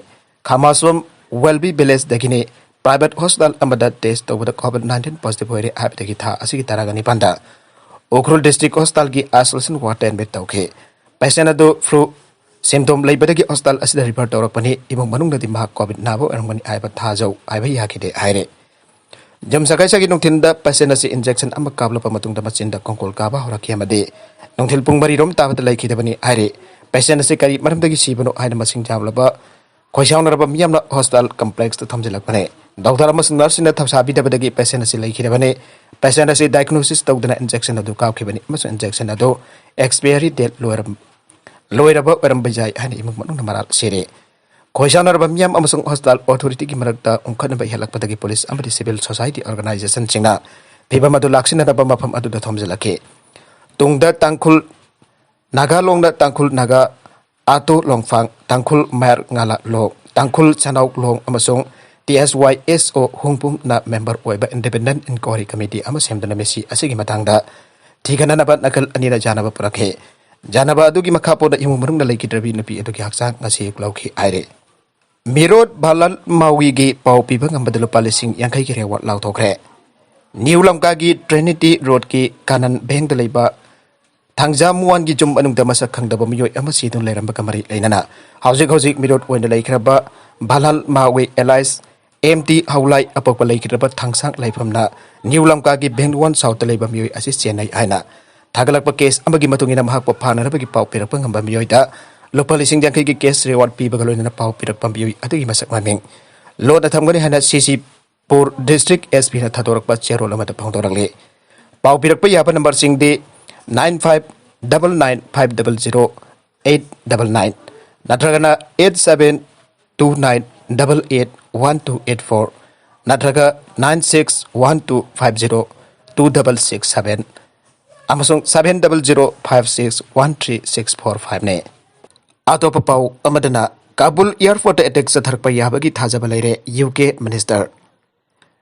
ꯈꯥꯃꯥꯁꯣꯝ ꯋꯦꯜꯕꯤ ꯚꯤꯂꯦꯖꯇꯒꯤꯅꯤ꯫ ꯄ꯭ꯔꯥꯏꯚꯦꯠ ꯍꯣꯁꯄꯤꯇꯥꯜ ꯑꯃꯗ ꯇꯦꯁ ꯇꯧꯕꯗ ꯀꯣꯚꯤꯗ ꯅꯥꯏꯟꯇꯤꯟ ꯄꯣꯖꯤꯇꯤꯚ ꯑꯣꯏꯔꯦ ꯍꯥꯏꯕꯗꯒꯤ ꯊꯥ ꯑꯁꯤꯒꯤ ꯇꯔꯥꯒ ꯅꯤꯄꯥꯟꯗ ꯎꯈ꯭ꯔꯨꯜ ꯗꯤꯁꯇ꯭ꯔꯤꯛ ꯍꯣꯁꯄꯤꯇꯥꯜꯒꯤ ꯑꯥꯏꯁꯣꯂꯦꯁꯟ ꯋꯥꯔꯗꯇ ꯑꯦꯗꯃꯤꯠ ꯇꯧꯈꯤ꯫ ꯄꯦꯁꯦꯟ ꯑꯗꯨ ꯐ꯭ꯂꯨ ꯁꯤꯝꯇꯣꯝ ꯂꯩꯕꯗꯒꯤ ꯍꯣꯁꯄꯤꯇꯥꯜ ꯑꯁꯤꯗ ꯔꯤꯐꯔ ꯇꯧꯔꯛꯄꯅꯤ꯫ ꯏꯃꯨꯡ ꯃꯅꯨꯡꯅꯗꯤ ꯃꯍꯥꯛ ꯀꯣꯚꯤꯗ ꯅꯥꯕ ꯑꯣꯏꯔꯝꯒꯅꯤ ꯍꯥꯏꯕ ꯊꯥꯖꯧ ꯍꯥꯏꯕ ꯌꯥꯈꯤꯗꯦ ꯍꯥꯏꯔꯦ꯫ ꯌꯨꯝꯁꯀꯩꯁꯒꯤ ꯅꯨꯡꯊꯤꯜꯗ ꯄꯦꯁꯦꯟ ꯑꯁꯤ ꯏꯟꯖꯦꯛꯁꯟ ꯑꯃ ꯀꯥꯞꯂꯛꯄ ꯃꯇꯨꯡꯗ ꯃꯆꯤꯟꯗ ꯀꯣꯡꯒꯣꯜ ꯀꯥꯕ ꯍꯧꯔꯛꯈꯤ ꯑꯃꯗꯤ ꯅꯨꯡꯊꯤꯜ ꯄꯨꯡ ꯃꯔꯤꯔꯣꯝ ꯇꯥꯕꯗ ꯂꯩꯈꯤꯗꯕꯅꯤ ꯍꯥꯏꯔꯤ꯫ ꯄꯦꯁꯦꯟ ꯑꯁꯤ ꯀꯔꯤ ꯃꯔꯝꯗꯒꯤ ꯁꯤꯕꯅꯣ ꯍꯥꯏꯅ ꯃꯁꯤꯡ ꯌꯥꯝꯂꯕ ꯈꯣꯏꯁꯥꯎꯅꯔꯕ ꯃꯤꯌꯥꯝꯅ ꯍꯣꯁꯄꯤꯇꯥꯜ ꯀꯝꯄ꯭ꯂꯦꯛꯁꯇ ꯊꯝꯖꯤꯜꯂꯛꯄꯅꯤ꯫ ꯗꯣꯛꯇꯔ ꯑꯃꯁꯨꯡ ꯅꯔꯁꯁꯤꯡꯅ ꯊꯧꯁꯥꯕꯤꯗꯕꯗꯒꯤ ꯄꯦꯁꯦꯟ ꯑꯁꯤ ꯂꯩꯈꯤꯗꯕꯅꯤ꯫ ꯄꯦꯁꯦꯟ ꯑꯁꯤ ꯗꯥꯏꯒꯅꯣꯁꯤꯁ ꯇꯧꯗꯅ ꯏꯟꯖꯦꯛꯁꯟ ꯑꯗꯨ ꯀꯥꯞꯈꯤꯕꯅꯤ ꯑꯃꯁꯨꯡ ꯏꯟꯖꯦꯛꯁꯟ ꯑꯗꯨ ꯑꯦꯛꯁꯄꯤꯌꯔꯤ ꯗꯦꯠ ꯂꯣꯏꯔꯝ-, ꯂꯣꯏꯔꯕ ꯑꯣꯏꯔꯝꯕ ꯌꯥꯏ ꯍꯥꯏꯅ ꯏꯃꯨꯡ ꯃꯅꯨꯡꯅ ꯃꯔꯥꯜ ꯁꯤꯔꯤ꯫ ꯈꯣꯏꯁꯥꯎꯅꯔꯕ ꯃꯤꯌꯥꯝ ꯑꯃꯁꯨꯡ ꯍꯣꯁꯄꯤꯇꯥꯜ ꯑꯣꯊꯣꯔꯤꯇꯤꯒꯤ ꯃꯔꯛꯇ ꯎꯪꯈꯠꯅꯕ ꯍꯦꯜꯂꯛꯄꯗꯒꯤ ꯄꯨꯂꯤꯁ ꯑꯃꯗꯤ ꯁꯤꯚꯤꯜ ꯁꯣꯁꯥꯏꯇꯤ ꯑꯣꯔꯒꯅꯥꯏꯖꯦꯁꯟꯁꯤꯡꯅ ꯐꯤꯚꯝ ꯑꯗꯨ ꯂꯥꯛꯁꯤꯟꯅꯅꯕ ꯃꯐꯝ ꯑꯗꯨꯗ ꯊꯣꯝꯖꯤꯜꯂꯛꯈꯤ꯫ ꯇꯨꯡꯗ ꯇꯥꯡꯈꯨꯜ ꯅꯥꯒꯥ ꯂꯣꯡꯅ ꯇꯥꯡꯈꯨꯜ ꯅꯥꯒꯥ ꯑꯥꯇꯣ ꯂꯣꯡꯐꯥꯡ, ꯇꯥꯡꯈꯨꯜ ꯃꯌꯥꯔ ꯉꯥꯂꯥ ꯂꯣꯡ, ꯇꯥꯡꯈꯨꯜ ꯁꯅꯥꯎ ꯂꯣꯡ ꯑꯃꯁꯨꯡ ꯇꯤ ꯑꯦꯁ ꯋꯥꯏ ꯑꯦꯁ ꯑꯣ ꯍꯨꯡꯄꯨꯝꯅ ꯃꯦꯝꯕꯔ ꯑꯣꯏꯕ ꯏꯟꯗꯤꯄꯦꯟꯗꯦꯟꯠ ꯏꯟꯀ꯭ꯋꯥꯏꯔꯤ ꯀꯃꯤꯇꯤ ꯑꯃ ꯁꯦꯝꯗꯨꯅ ꯃꯤꯁꯤ ꯑꯁꯤꯒꯤ ꯃꯇꯥꯡꯗ ꯊꯤꯒꯠꯅꯅꯕ ꯅꯥꯀꯜ ꯑꯅꯤꯅ ꯌꯥꯅꯕ ꯄꯨꯔꯛꯈꯤ꯫ ꯌꯥꯅꯕ ꯑꯗꯨꯒꯤ ꯃꯈꯥ ꯄꯣꯟꯅ ꯏꯃꯨꯡ ꯃꯅꯨꯡꯅ ꯂꯩꯈꯤꯗ꯭ꯔꯕꯤ ꯅꯨꯄꯤ ꯑꯗꯨꯒꯤ ꯍꯛꯆꯥꯡ ꯉꯁꯤ ꯑꯌꯨꯛ ꯂꯧꯈꯤ ꯍꯥꯏꯔꯤ꯫ ꯃꯤꯔꯣꯠ ꯚꯥꯂꯥꯜ ꯃꯥꯋꯤꯒꯤ ꯄꯥꯎ ꯄꯤꯕ ꯉꯝꯕꯗ ꯂꯨꯄꯥ ꯂꯤꯁꯤꯡ ꯌꯥꯡꯈꯩꯒꯤ ꯔꯦꯋꯥꯔꯗ ꯂꯥꯎꯊꯣꯛꯈ꯭ꯔꯦ꯫ ꯅ꯭ꯌꯨ ꯂꯝꯀꯥꯒꯤ ꯇ꯭ꯔꯤꯅꯤꯇꯤ ꯔꯣꯗꯀꯤ ꯀꯥꯅꯟ ꯚꯦꯡꯗ ꯂꯩꯕ ꯊꯥꯡꯖꯥ ꯃꯨꯋꯥꯟꯒꯤ ꯌꯨꯝ ꯃꯅꯨꯡꯗ ꯃꯁꯛ ꯈꯪꯗꯕ ꯃꯤꯑꯣꯏ ꯑꯃ ꯁꯤꯗꯨꯅ ꯂꯩꯔꯝꯕꯒ ꯃꯔꯤ ꯂꯩꯅꯅ ꯍꯧꯖꯤꯛ ꯍꯧꯖꯤꯛ ꯃꯤꯔꯣꯠ ꯑꯣꯏꯅ ꯂꯩꯈ꯭ꯔꯕ ꯚꯥꯂꯥꯜ ꯃꯥꯋꯤ ꯑꯦꯂꯥꯏꯁ ꯑꯦꯝ ꯇꯤ ꯍꯧꯂꯥꯏ ꯑꯄꯣꯛꯄ ꯂꯩꯈꯤꯗ꯭ꯔꯕ ꯊꯥꯡꯁꯥꯡ ꯂꯩꯐꯝꯅ ꯅ꯭ꯌꯨ ꯂꯝꯀꯥꯒꯤ ꯚꯦꯡ ꯋꯥꯟ ꯁꯥꯎꯠꯇ ꯂꯩꯕ ꯃꯤꯑꯣꯏ ꯑꯁꯤ ꯆꯦꯟꯅꯩ ꯍꯥꯏꯅ ꯊꯥꯒꯠꯂꯛꯄ ꯀꯦꯁ ꯑꯃꯒꯤ ꯃꯇꯨꯡ ꯏꯟꯅ ꯃꯍꯥꯛꯄꯨ ꯐꯥꯅꯅꯕꯒꯤ ꯄꯥꯎ ꯄꯤꯔꯛꯄ ꯉꯝꯕ ꯃꯤꯑꯣꯏꯗ ꯂꯨꯄꯥ ꯂꯤꯁꯤꯡ ꯌꯥꯡꯈꯩꯒꯤ ꯀꯦꯁ ꯔꯤꯋꯥꯔꯗ ꯄꯤꯕꯒ ꯂꯣꯏꯅꯅ ꯄꯥꯎ ꯄꯤꯔꯛꯄ ꯃꯤꯑꯣꯏ ꯑꯗꯨꯒꯤ ꯃꯁꯛ ꯃꯃꯤꯡ ꯂꯣꯟꯅ ꯊꯝꯒꯅꯤ ꯍꯥꯏꯅ ꯁꯤ ꯁꯤ ꯄꯨꯔ ꯗꯤꯁꯇ꯭ꯔꯤꯛ ꯑꯦꯁ ꯄꯤꯅ ꯊꯥꯗꯣꯔꯛꯄ ꯆꯦꯔꯣꯜ ꯑꯃꯗ ꯐꯣꯡꯗꯣꯔꯛꯂꯤ꯫ ꯄꯥꯎ ꯄꯤꯔꯛꯄ ꯌꯥꯕ ꯅꯝꯕꯔꯁꯤꯡꯗꯤ nine five double nine five double zero eight double nine ꯅꯠꯇ꯭ꯔꯒꯅ eight seven two nine double eight one two eight four ꯅꯠꯇ꯭ꯔꯒ nine six one two five zero two double six seven ꯑꯃꯁꯨꯡ seven double zero five six one three six four ꯐꯥꯏꯚꯅꯤ꯫ ꯑꯇꯣꯞꯄ ꯄꯥꯎ ꯑꯃꯗꯅ ꯀꯥꯕꯨꯜ ꯑꯦꯌꯔꯄꯣꯔꯠꯇ attack ꯆꯠꯊꯔꯛꯄ ꯌꯥꯕꯒꯤ ꯊꯥꯖꯕ ꯂꯩꯔꯦ, ꯌꯨ ꯀꯦ ꯃꯤꯅꯤꯁꯇꯔ꯫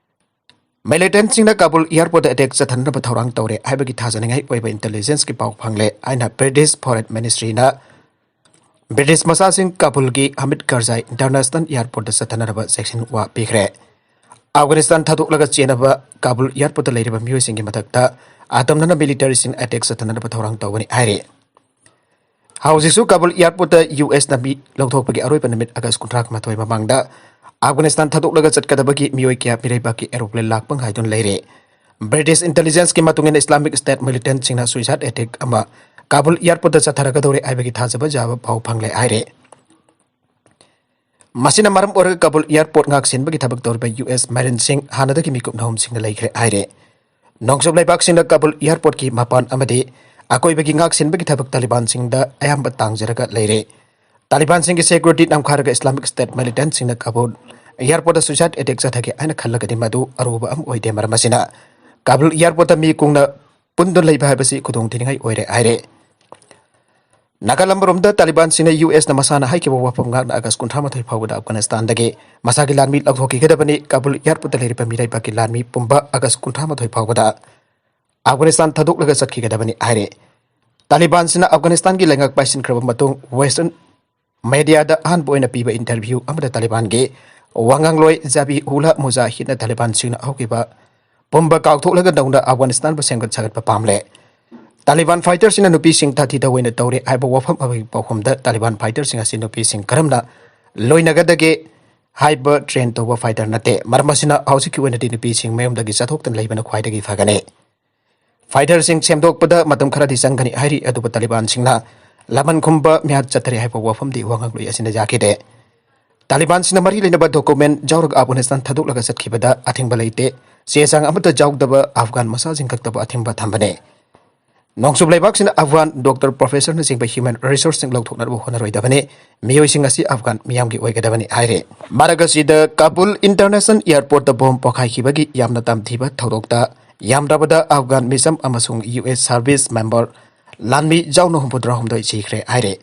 ꯃꯤꯂꯤꯇꯦꯟꯠꯁꯤꯡꯅ ꯀꯥꯕꯨꯜ ꯑꯦꯌꯔꯄꯣꯔꯠꯇ ꯑꯦꯇꯦꯛ ꯆꯠꯊꯅꯅꯕ ꯊꯧꯔꯥꯡ ꯇꯧꯔꯦ ꯍꯥꯏꯕꯒꯤ ꯊꯥꯖꯅꯤꯡꯉꯥꯏ ꯑꯣꯏꯕ ꯏꯟꯇꯦꯂꯤꯖꯦꯟꯁꯀꯤ ꯄꯥꯎ ꯐꯪꯂꯦ ꯍꯥꯏꯅ ꯕ꯭ꯔꯤꯇꯤꯁ ꯐꯣꯔꯦꯟ ꯃꯤꯅꯤꯁꯇ꯭ꯔꯤꯅ ꯕ꯭ꯔꯤꯇꯤꯁ ꯃꯆꯥꯁꯤꯡ ꯀꯥꯕꯨꯜꯒꯤ ꯍꯃꯤꯗ ꯀꯔꯖꯥꯏ ꯏꯟꯇꯔꯅꯦꯁꯅꯦꯜ ꯑꯦꯌꯔꯄꯣꯔꯠꯇ ꯆꯠꯊꯅꯅꯕ ꯆꯦꯛꯁꯤꯟ ꯋꯥ ꯄꯤꯈ꯭ꯔꯦ꯫ ꯑꯐꯒꯥꯅꯤꯁꯇꯥꯟ ꯊꯥꯗꯣꯛꯂꯒ ꯆꯦꯟꯅꯕ ꯀꯥꯕꯨꯜ ꯑꯦꯌꯔꯄꯣꯔꯠꯇ ꯂꯩꯔꯤꯕ ꯃꯤꯑꯣꯏꯁꯤꯡꯒꯤ ꯃꯊꯛꯇ ꯑꯇꯝꯅꯅ ꯃꯤꯂꯤꯇꯔꯤꯁꯤꯡ ꯑꯦꯇꯦꯛ ꯆꯠꯊꯅꯅꯕ ꯊꯧꯔꯥꯡ ꯇꯧꯒꯅꯤ ꯍꯥꯏꯔꯤ꯫ ꯍꯧꯖꯤꯛꯁꯨ ꯀꯥꯕꯨꯜ ꯑꯦꯌꯔꯄꯣꯔꯠꯇ ꯌꯨ ꯑꯦꯁꯅ ꯃꯤ ꯂꯧꯊꯣꯛꯄꯒꯤ ꯑꯔꯣꯏꯕ ꯅꯨꯃꯤꯠ ꯑꯥꯒꯁ ꯀꯨꯟꯊ꯭ꯔꯥ ꯃꯥꯊꯣꯏ ꯃꯃꯥꯡꯗ ꯑꯐꯒꯥꯅꯤꯁꯇꯥꯟ ꯊꯥꯗꯣꯛꯂꯒ ꯆꯠꯀꯗꯕꯒꯤ ꯃꯤꯑꯣꯏ ꯀꯌꯥ ꯃꯤꯔꯩꯕꯥꯛꯀꯤ ꯑꯦꯔꯣꯄ꯭ꯂꯦꯟ ꯂꯥꯛꯄ ꯉꯥꯏꯗꯨꯅ ꯂꯩꯔꯦ꯫ ꯕ꯭ꯔꯤꯇꯤꯁ ꯏꯟꯇꯦꯂꯤꯖꯦꯟꯁꯀꯤ ꯃꯇꯨꯡ ꯏꯟꯅ ꯏꯁꯂꯥꯃꯤꯛ ꯁ꯭ꯇꯦꯠ ꯃꯤꯂꯤꯇꯦꯟꯠꯁꯤꯡꯅ ꯁꯨꯏꯁꯥꯏꯗ ꯑꯦꯇꯦꯛ ꯑꯃ ꯀꯥꯕꯨꯜ ꯑꯦꯌꯔꯄꯣꯔꯠꯇ ꯆꯠꯊꯔꯛꯀꯗꯧꯔꯦ ꯍꯥꯏꯕꯒꯤ ꯊꯥꯖꯕ ꯌꯥꯕ ꯄꯥꯎ ꯐꯪꯂꯦ ꯍꯥꯏꯔꯦ꯫ ꯃꯁꯤꯅ ꯃꯔꯝ ꯑꯣꯏꯔꯒ ꯀꯥꯕꯨꯜ ꯑꯦꯌꯔꯄꯣꯔꯠ ꯉꯥꯛ ꯁꯦꯟꯕꯒꯤ ꯊꯕꯛ ꯇꯧꯔꯤꯕ ꯌꯨ ꯑꯦꯁ ꯃꯔꯤꯟꯁꯤꯡ ꯍꯥꯟꯅꯗꯒꯤ ꯃꯤꯀꯨꯞ ꯅꯍꯨꯝꯁꯤꯡꯅ ꯂꯩꯈ꯭ꯔꯦ ꯍꯥꯏꯔꯦ꯫ ꯅꯣꯡꯆꯨꯞ ꯂꯩꯕꯥꯛꯁꯤꯡꯅ ꯀꯥꯕꯨꯜ ꯑꯦꯌꯔꯄꯣꯔꯠꯀꯤ ꯃꯄꯥꯟ ꯑꯃꯗꯤ ꯑꯀꯣꯏꯕꯒꯤ ꯉꯥꯛ ꯁꯦꯟꯕꯒꯤ ꯊꯕꯛ ꯇꯥꯂꯤꯕꯥꯟꯁꯤꯡꯗ ꯑꯌꯥꯝꯕ ꯇꯥꯡꯖꯔꯒ ꯂꯩꯔꯦ꯫ ꯇꯥꯂꯤꯕꯥꯟꯁꯤꯡꯒꯤ ꯁꯦꯀ꯭ꯌꯨꯔꯤꯇꯤ ꯅꯝꯈꯥꯏꯔꯒ ꯏꯁꯂꯥꯃꯤꯛ ꯁ꯭ꯇꯦꯠ ꯃꯤꯂꯤꯇꯦꯟꯠꯁꯤꯡꯅ ꯀꯥꯕꯨꯜ ꯑꯦꯌꯔꯄꯣꯔꯠꯇ ꯁꯨꯏꯁꯥꯏꯗ ꯑꯦꯇꯦꯛ ꯆꯠꯊꯒꯦ ꯍꯥꯏꯅ ꯈꯜꯂꯒꯗꯤ ꯃꯗꯨ ꯑꯔꯨꯕ ꯑꯃ ꯑꯣꯏꯗꯦ꯫ ꯃꯔꯝ ꯑꯁꯤꯅ ꯀꯥꯕꯨꯜ ꯑꯦꯌꯔꯄꯣꯔꯠꯇ ꯃꯤ ꯀꯨꯡꯅ ꯄꯨꯟꯗꯨꯅ ꯂꯩꯕ ꯍꯥꯏꯕꯁꯤ ꯈꯨꯗꯣꯡꯊꯤꯅꯤꯡꯉꯥꯏ ꯑꯣꯏꯔꯦ ꯍꯥꯏꯔꯦ꯫ ꯅꯥꯒꯥꯂꯝꯕꯔꯣꯝꯗ ꯇꯥꯂꯤꯕꯥꯟꯁꯤꯡꯅ ꯌꯨ ꯑꯦꯁꯅ ꯃꯁꯥꯅ ꯍꯥꯏꯈꯤꯕ ꯋꯥꯐꯝ ꯉꯥꯛꯅ ꯑꯥꯒꯁ ꯀꯨꯟꯊ꯭ꯔꯥ ꯃꯥꯊꯣꯏ ꯐꯥꯎꯕꯗ ꯑꯐꯒꯥꯅꯤꯁꯇꯥꯟꯗꯒꯤ ꯃꯁꯥꯒꯤ ꯂꯥꯟꯃꯤ ꯂꯧꯊꯣꯛꯈꯤꯒꯗꯕꯅꯤ꯫ ꯀꯥꯕꯨꯜ ꯑꯦꯌꯥꯔꯄꯣꯔꯠꯇ ꯂꯩꯔꯤꯕ ꯃꯤꯔꯩꯕꯥꯛꯀꯤ ꯂꯥꯟꯃꯤ ꯄꯨꯝꯕ ꯑꯥꯒꯁ ꯀꯨꯟꯊ꯭ꯔꯥ ꯃꯥꯊꯣꯏ ꯐꯥꯎꯕꯗ ꯑꯐꯒꯥꯅꯤꯁꯇꯥꯟ ꯊꯥꯗꯣꯛꯂꯒ ꯆꯠꯈꯤꯒꯗꯕꯅꯤ ꯍꯥꯏꯔꯦ꯫ ꯇꯥꯂꯤꯕꯥꯟꯁꯤꯅ ꯑꯐꯒꯥꯅꯤꯁꯇꯥꯟꯒꯤ ꯂꯩꯉꯥꯛ ꯄꯥꯏꯁꯤꯟꯈ꯭ꯔꯕ ꯃꯇꯨꯡ ꯋꯦꯁꯇꯔꯟ ꯃꯦꯗꯤꯌꯥꯗ ꯑꯍꯥꯟꯕ ꯑꯣꯏꯅ ꯄꯤꯕ ꯏꯟꯇꯔꯚ꯭ꯌꯨ ꯑꯃꯗ ꯇꯥꯂꯤꯕꯥꯟꯒꯤ ꯋꯥꯉꯥꯡꯂꯣꯏ ꯖꯥꯕꯤ ꯍꯨꯂꯥ ꯃꯨꯖꯥꯍꯤꯗꯅ ꯇꯥꯂꯤꯕꯥꯟꯁꯤꯡꯅ ꯍꯧꯈꯤꯕ ꯄꯨꯝꯕ ꯀꯥꯎꯊꯣꯛꯂꯒ ꯅꯧꯅ ꯑꯐꯒꯥꯅꯤꯁꯇꯥꯟꯕꯨ ꯁꯦꯝꯒꯠ ꯁꯥꯒꯠꯄ ꯄꯥꯝꯂꯦ꯫ ꯇꯥꯂꯤꯕꯥꯟ ꯐꯥꯏꯇꯔꯁꯤꯡꯅ ꯅꯨꯄꯤꯁꯤꯡ ꯊꯥꯊꯤ ꯇꯧꯑꯣꯏꯅ ꯇꯧꯔꯦ ꯍꯥꯏꯕ ꯋꯥꯐꯝ ꯑꯃꯒꯤ ꯄꯥꯎꯈꯨꯝꯗ ꯇꯥꯂꯤꯕꯥꯟ ꯐꯥꯏꯇꯔꯁꯤꯡ ꯑꯁꯤ ꯅꯨꯄꯤꯁꯤꯡ ꯀꯔꯝꯅ ꯂꯣꯏꯅꯒꯗꯒꯦ ꯍꯥꯏꯕ ꯇ꯭ꯔꯦꯟ ꯇꯧꯕ ꯐꯥꯏꯇꯔ ꯅꯠꯇꯦ꯫ ꯃꯔꯝ ꯑꯁꯤꯅ ꯍꯧꯖꯤꯛꯀꯤ ꯑꯣꯏꯅꯗꯤ ꯅꯨꯄꯤꯁꯤꯡ ꯃꯌꯨꯝꯗꯒꯤ ꯆꯠꯊꯣꯛꯇꯅ ꯂꯩꯕꯅ ꯈ꯭ꯋꯥꯏꯗꯒꯤ ꯐꯒꯅꯤ꯫ ꯐꯥꯏꯇꯔꯁꯤꯡ ꯁꯦꯝꯗꯣꯛꯄꯗ ꯃꯇꯝ ꯈꯔꯗꯤ ꯆꯪꯒꯅꯤ ꯍꯥꯏꯔꯤ, ꯑꯗꯨꯕꯨ ꯇꯥꯂꯤꯕꯥꯟꯁꯤꯡꯅ ꯂꯃꯟ ꯈꯨꯝꯕ ꯃꯤꯍꯥꯠ ꯆꯠꯊꯔꯦ ꯍꯥꯏꯕ ꯋꯥꯐꯝꯗꯤ ꯋꯥꯉꯥꯡꯂꯣꯏ ꯑꯁꯤꯅ ꯌꯥꯈꯤꯗꯦ꯫ ꯇꯥꯂꯤꯕꯥꯟꯁꯤꯡꯅ ꯃꯔꯤ ꯂꯩꯅꯕ ꯗꯣꯀꯨꯃꯦꯟ ꯌꯥꯎꯔꯒ ꯑꯐꯒꯥꯅꯤꯁꯇꯥꯟ ꯊꯥꯗꯣꯛꯂꯒ ꯆꯠꯈꯤꯕꯗ ꯑꯊꯤꯡꯕ ꯂꯩꯇꯦ꯫ ꯆꯦ ꯆꯥꯡ ꯑꯃꯠꯇ ꯌꯥꯎꯗꯕ ꯑꯐꯒꯥꯟ ꯃꯆꯥꯁꯤꯡ ꯈꯛꯇꯕꯨ ꯑꯊꯤꯡꯕ ꯊꯝꯕꯅꯦ꯫ ꯅꯣꯡꯆꯨꯞ ꯂꯩꯕꯥꯛꯁꯤꯡꯅ ꯑꯐꯒꯥꯟ ꯗꯣꯛꯇꯔ, ꯄ꯭ꯔꯣꯐꯦꯁꯔꯅꯆꯤꯡꯕ ꯍ꯭ꯌꯨꯃꯦꯟ ꯔꯤꯁꯣꯔꯁꯁꯤꯡ ꯂꯧꯊꯣꯛꯅꯕ ꯍꯣꯠꯅꯔꯣꯏꯗꯕꯅꯤ꯫ ꯃꯤꯑꯣꯏꯁꯤꯡ ꯑꯁꯤ ꯑꯐꯒꯥꯟ ꯃꯤꯌꯥꯝꯒꯤ ꯑꯣꯏꯒꯗꯕꯅꯤ ꯍꯥꯏꯔꯦ꯫ ꯃꯔꯛ ꯑꯁꯤꯗ ꯀꯥꯕꯨꯜ ꯏꯟꯇꯔꯅꯦꯁꯅꯦꯜ ꯑꯦꯌꯥꯔꯄꯣꯔꯠꯇ ꯕꯣꯝ ꯄꯣꯈꯥꯏꯈꯤꯕꯒꯤ ꯌꯥꯝꯅ ꯇꯝꯊꯤꯕ ꯊꯧꯗꯣꯛꯇ ꯌꯥꯝꯗ꯭ꯔꯕꯗ ꯑꯐꯒꯥꯟ ꯃꯤꯆꯝ ꯑꯃꯁꯨꯡ ꯌꯨ ꯑꯦꯁ ꯁꯥꯔꯚꯤꯁ ꯃꯦꯝꯕꯔ ꯂꯥꯟꯃꯤ ꯌꯥꯎꯅ ꯍꯨꯝꯐꯨꯇꯔꯥꯍꯨꯝꯗꯣꯏ ꯁꯤꯈ꯭ꯔꯦ ꯍꯥꯏꯔꯦ꯫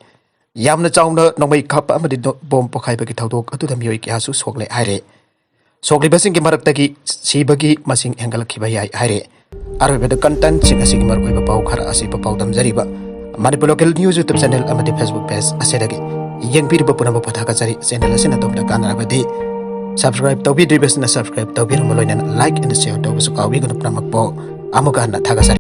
ꯌꯥꯝꯅ ꯆꯥꯎꯅ ꯅꯣꯡꯃꯩ ꯀꯥꯞꯄ ꯑꯃꯗꯤ ꯅꯣ-, ꯕꯣꯝ ꯄꯣꯈꯥꯏꯕꯒꯤ ꯊꯧꯗꯣꯛ ꯑꯗꯨꯗ ꯃꯤꯑꯣꯏ ꯀꯌꯥꯁꯨ ꯁꯣꯛꯂꯦ ꯍꯥꯏꯔꯦ꯫ ꯁꯣꯛꯂꯤꯕꯁꯤꯡꯒꯤ ꯃꯔꯛꯇꯒꯤ ꯁꯤꯕꯒꯤ ꯃꯁꯤꯡ ꯍꯦꯟꯒꯠꯂꯛꯈꯤꯕ ꯌꯥꯏ ꯍꯥꯏꯔꯦ꯫ ꯑꯔꯣꯏꯕꯗ ꯀꯟꯇꯦꯟꯠꯁꯤꯡ ꯑꯁꯤꯒꯤ ꯃꯔꯨꯑꯣꯏꯕ ꯄꯥꯎ ꯈꯔ ꯑꯁꯤ ꯄꯥꯎꯗꯝꯖꯔꯤꯕ Manipur local news YouTube channel ꯑꯃꯗꯤ ꯐꯦꯁꯕꯨꯛ ꯄꯦꯖ ꯑꯁꯤꯗꯒꯤ꯫ ꯌꯦꯡꯕꯤꯔꯤꯕ ꯄꯨꯝꯅꯃꯛꯄꯨ ꯊꯥꯒꯠꯆꯔꯤ꯫ ꯆꯦꯅꯦꯜ ꯑꯁꯤꯅ ꯑꯗꯣꯝꯗ ꯀꯥꯟꯅꯔꯕꯗꯤ ꯁꯕꯁꯀ꯭ꯔꯥꯏꯕ ꯇꯧꯕꯤꯗ꯭ꯔꯤꯕꯁꯤꯅ ꯁꯕꯁꯀ꯭ꯔꯥꯏꯕ ꯇꯧꯕꯤꯔꯝꯕ ꯂꯣꯏꯅꯅ ꯂꯥꯏꯛ ꯑꯦꯟ ꯁꯤꯌꯔ ꯇꯧꯕꯁꯨ ꯀꯥꯎꯕꯤꯒꯅꯨ꯫ ꯄꯨꯝꯅꯃꯛꯄꯨ ꯑꯃꯨꯛꯀ ꯍꯟꯅ ꯊꯥꯒꯠꯆꯔꯤ꯫